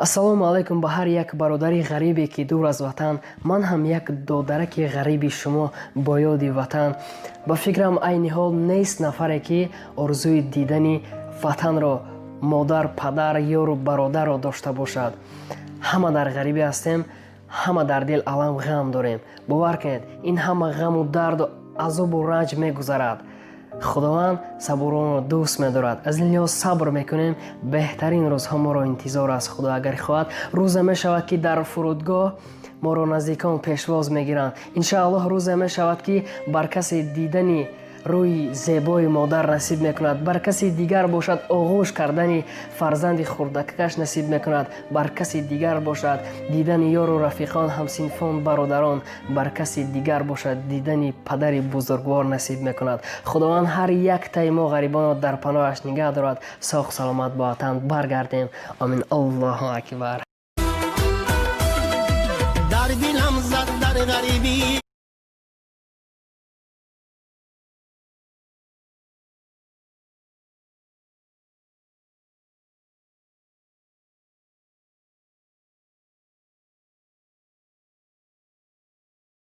Ассалому алайкум ба ҳар як бародари ғарибе, ки дур аз ватан. Ман ҳам як додараки ғариби шумо бо ёди ватан. Ба фикрам, айни ҳол нест нафаре, ки орзуи дидани ватанро, модар, падар, ёру бародарро дошта бошад. Ҳама дар ғарибӣ ҳастем, ҳама дар дил алам, ғам дорем. Бовар кунед, ин ҳама ғаму дарду азобу ранҷ мегузарад. Худованд сабуронро дӯст медорад. Аз ин лиҳоз сабр мекунем, беҳтарин рӯзҳо моро интизор аст. Худо агар хоҳад, рӯзе мешавад, ки дар фурудгоҳ моро наздикон пешвоз мегиранд. Иншааллоҳ, рӯзе мешавад, ки бар касе дидани рӯи зебои модар насиб мекунад, бар каси дигар бошад, оғӯш кардани фарзанди хурдакакаш насиб мекунад, бар каси дигар бошад, дидани ёру рафиқон, ҳамсинфон, бародарон, бар каси дигар бошад, дидани падари бузургвор насиб мекунад. Худованд ҳар яктаи мо ғарибонро дар паноҳаш нигаҳ дорад. Соғ саломат ба ватан баргардем. Омин. Аллоҳу акбар. Дар дилам зад дар ғарибӣ.